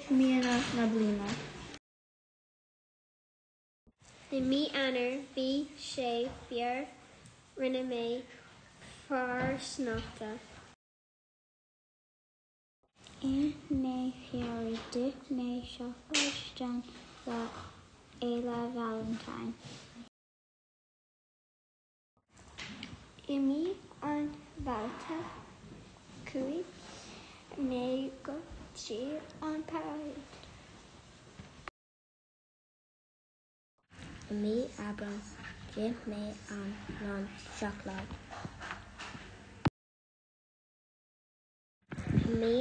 Míonna na bliana. I mí Eanáir bhí sé fuar, rinne mé fear sneachta. I mí Feabhra d'ith mé seacláid don Lá Fhéile Vailintín. I mí an Mhárta chuaigh mé go dtí an paráid. I mí Aibreáin d'ith mé a lán seacláid. I mí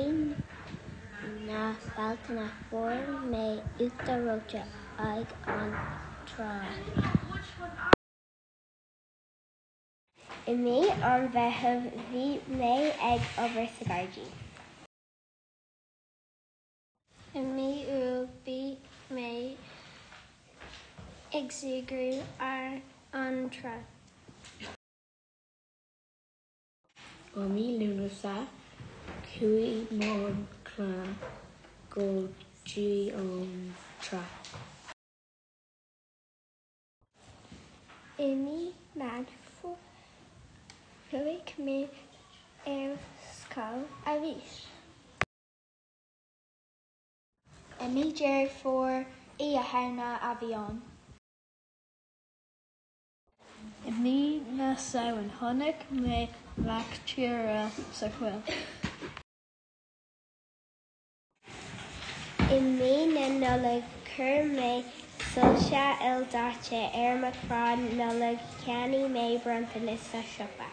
na Bealtaine fuair mé uachtar reoite ag an trá. I mí an Mheithimh bhí mé ag obair sa ghairdín. I mí Iúil bhí mé ag súgradh ar an trá. I mí Lúnasa, chuaigh mo chlann go dtí an trá. I mí Meán Fómhair, chuaigh mé ar scoil arís. I mí Deireadh Fómhair, Oíche Shamhna a bhí ann. I mí na Samhna, chonaic mé mac tíre sa choill. I mí na Nollag, chuir mé soilse ildaite ar mo chrann Nollag cheannaigh mé bronntanas sa siopa.